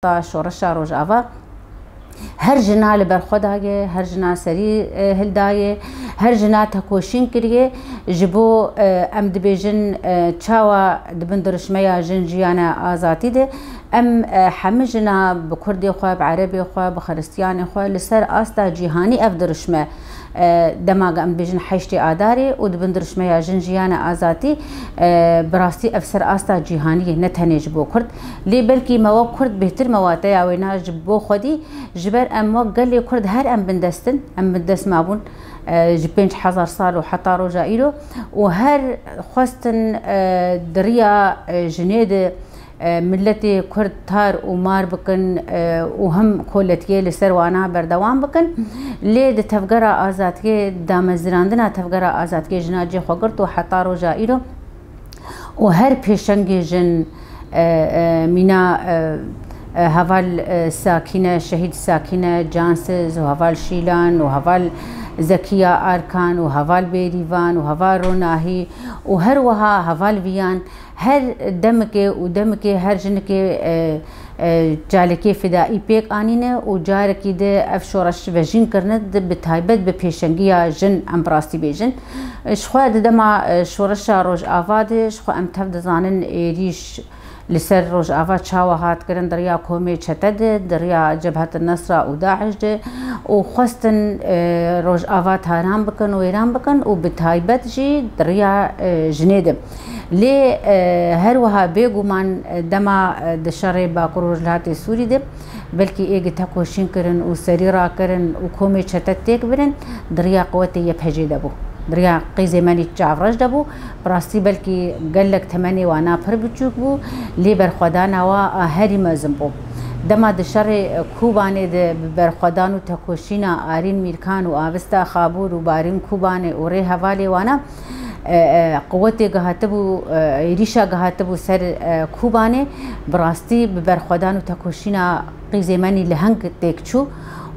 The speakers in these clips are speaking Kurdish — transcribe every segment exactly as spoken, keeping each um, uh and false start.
ta şoreşa Rojava. Her jina li ber xwe daye, her jina serî, e, hildaye, her jina tekoşîn kiriye. Ji bo, e, em dibêjin, e, çawa di bin dirişmeya jin jiyane azatî de, em, e, hemî jina bi kurdê xwe, bi erebê xwe, bi xiristiyanê xwe li ser asta cîhanî ev dirişme, e, dema em dibêjin heştê Adarê û di bin dirişmeya jin jiyane azatî, e, bi rastî ev ser asta cîhanî ye, ne tenê ji bo kurd. Lê belkî me wek kurd bêhtir me wateya wêna ji bo xwedî, ji ber em wek gelê kurd her em bindest in, em bindest mabûn, e, ji pênc hezar sal û heta roja îro û her xwestin, e, di riya, e, jinê de, e, miletê kurd tar û mar bikin, e, û him koletiyê li ser wana berdewam bikin. Lê di tevgera azadiyê, damezirandina tevgera azadiyê jina cê xwe girt û heta roja îro û her pêşengê jin, e, e, mîna, e, e, heval, e, Sakîne, şehîd Sakîne Cansiz û heval Şîlan û heval Zekiya Arkan û heval Bêrîvan û heval Ronahî û her wiha heval Viyan, her demikê û demikê her jinikê, e, e, çalakiyê fidaî pêk anîne û carekî di ev şoreş vejîn kirine, di, bi taybet bi pêşengiya jin em bi rastî bêjin. Ji xwe di dema, e, şoreşa Rojava de ji xwe em tev dizanin êrîş li ser Rojava çawa hat kirin, di riya komê çete de, di riya Cebhet Nesra û DAIŞ de û xwestin, e, Rojava taran bikin û wêran bikin û bi taybet jî di riya, e, jinê de. Lê, e, her wiha bêguman, e, dema, e, di şerê Bakur û Rojhilatê Sûrî de belkî êgî tekoşîn kirin û serî rakirin û komê çete têk birin, di riya quwetê Y P G de bû. Di riya qîzê me nî çavreş de bû. Bi rastî belkî gelek temenê wana pir biçûk bû, lê berxwedana wa a herî mezin bû. Dema di şerê Kûbanê de bi berxwedan û tekoşîna Arîn Mîrkan û Avista Xabûr û Barîn Kûbanê û rê hevalê wana, e, e, quwetê gihatibû, e, êrîşa gihatibû ser, e, Kûbanê, bi rastî bi berxwedan û tekoşîna qîzê me nî liheng têk çû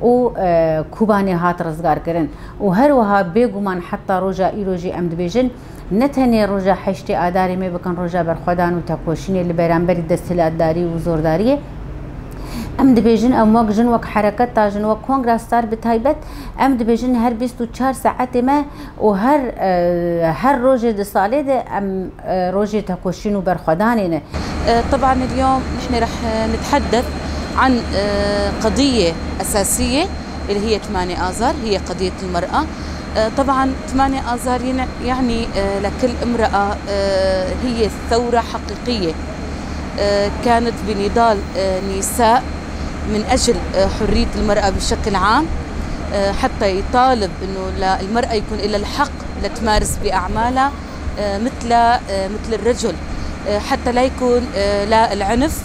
û, e, Kûbanê hat rizgarkirin. Û her wiha bêguman heta roja îro jî em dibêjin, ne tenê roja heştê Adarê me bikin roja berxwedan û tekoşînê li beramberî desthilatdarî û zordariyê. Em dibêjin, em wek jin, wek hereketa jin, wek Kongra Star bi taybet, em dibêjin her bîst û çar saetê me û her, e, her rojê di salê de em, e, rojê tekoşîn û berxwedanê ne. آه، طبعًا اليوم نحن رح نتحدث عن، آه، قضية أساسية اللي هي ثمانية آذار، هي قضية المرأة. آه، طبعًا ثمانية آذار ين-، يعني، آه، لكل امرأة، آه، هي ثورة حقيقية. آه، كانت بنضال، آه، نساء من أجل، آه، حرية المرأة بشكل عام، آه، حتى يطالب إنه للمرأة يكون لها الحق لتمارس بأعمالها، آه، مثل، آه، مثل الرجل، آه، حتى لا يكون، آه، لا العنف،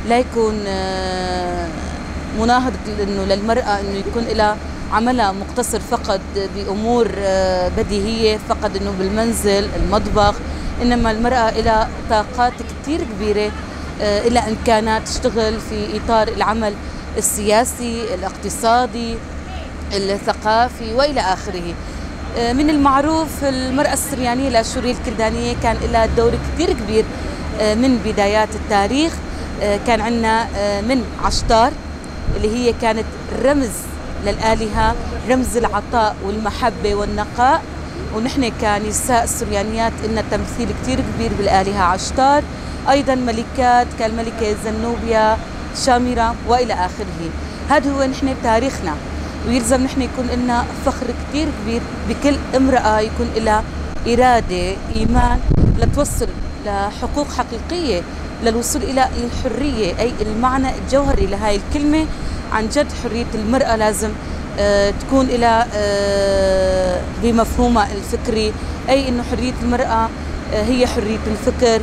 لا يكون، آه، مناهض إنه للمرأة إنه يكون لها عملها مقتصر فقط بأمور، آه، بديهية، فقط إنه بالمنزل، المطبخ، إنما المرأة لها طاقات كتير كبيرة، آه، لها إمكانات تشتغل في إطار العمل السياسي، الاقتصادي، الثقافي وإلى آخره. آه، من المعروف المرأة السريانية الآشورية الكلدانية كان لها دور كتير كبير، آه، من بدايات التاريخ. آه، كان عنا، آه، من عشتار اللي هي كانت رمز للآلهة، رمز العطاء والمحبة والنقاء. ونحن كنساء سريانيات إلنا تمثيل كتير كبير بالآلهة عشتار. أيضًا ملكات كالملكة زنوبيا، شامرة وإلى آخره. هذا هو نحن تاريخنا، ويلزم نحن يكون لنا فخر كتير كبير بكل امرأة يكون لها إرادة، إيمان لتوصل لحقوق حقيقية، للوصول إلى الحرية، أي المعنى الجوهري لهاي الكلمة. عن جد حرية المرأة لازم، آه، تكون إلى، آه، بمفهومها الفكري، أي إنه حرية المرأة، آه، هي حرية الفكر،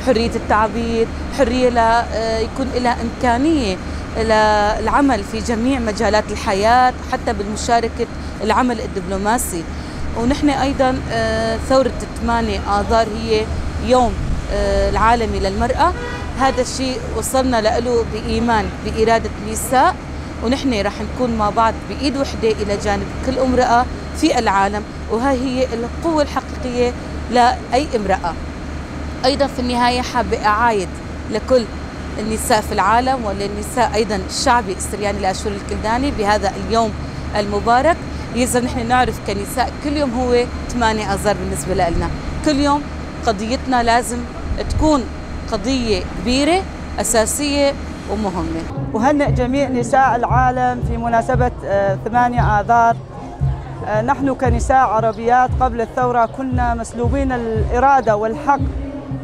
حرية التعبير، حرية ل، آه، يكون لها إمكانية للعمل في جميع مجالات الحياة، حتى بالمشاركة العمل الدبلوماسي. ونحن أيضًا، آه، ثورة ثمانية آذار هي يوم، آه، العالمي للمرأة. هذا الشيء وصلنا له بإيمان بإرادة النساء، ونحن رح نكون مع بعض بإيد وحدة إلى جانب كل امرأة في العالم، وهاي هي القوة الحقيقية لأي امرأة. أيضًا في النهاية حابة أعايد لكل النساء في العالم وللنساء أيضًا الشعبي السرياني لأشور الكلداني بهذا اليوم المبارك. يلزم نحن نعرف كنساء كل يوم هو ثمانية آذار بالنسبة لنا. كل يوم قضيتنا لازم تكون قضية كبيرة، أساسية ومهمة. أهنئ جميع نساء العالم في مناسبة، آه، ثمانية آذار. آه، نحن كنساء عربيات قبل الثورة كنا مسلوبين الإرادة والحق،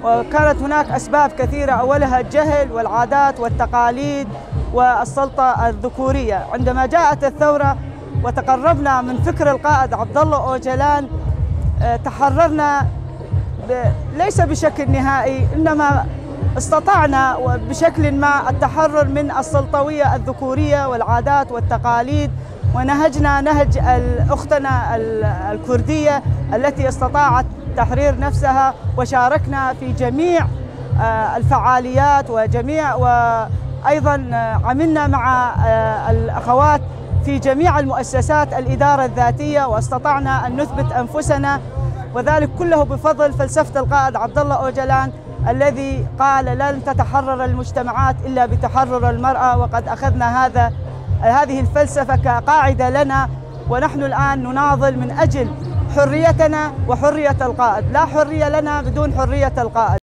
وكانت هناك أسباب كثيرة، أولها الجهل والعادات والتقاليد والسلطة الذكورية. عندما جاءت الثورة وتقربنا من فكر القائد عبد الله أوجلان، آه، تحررنا ب-، ليس بشكل نهائي، إنما استطعنا بشكل ما التحرر من السلطوية الذكورية والعادات والتقاليد، ونهجنا نهج ال-، أختنا ال-، الكردية التي استطاعت تحرير نفسها، وشاركنا في جميع، آه، الفعاليات وجميع، وأيضًا، آه، عملنا مع، آه، الأخوات في جميع المؤسسات الإدارة الذاتية، واستطعنا أن نثبت أنفسنا، وذلك كله بفضل فلسفة القائد عبد الله أوجلان الذي قال: "لن تتحرر المجتمعات إلا بتحرر المرأة"، وقد أخذنا هذا، هذه الفلسفة كقاعدة لنا، ونحن الآن نناضل من أجل حريتنا وحرية القائد. لا حرية لنا بدون حرية القائد.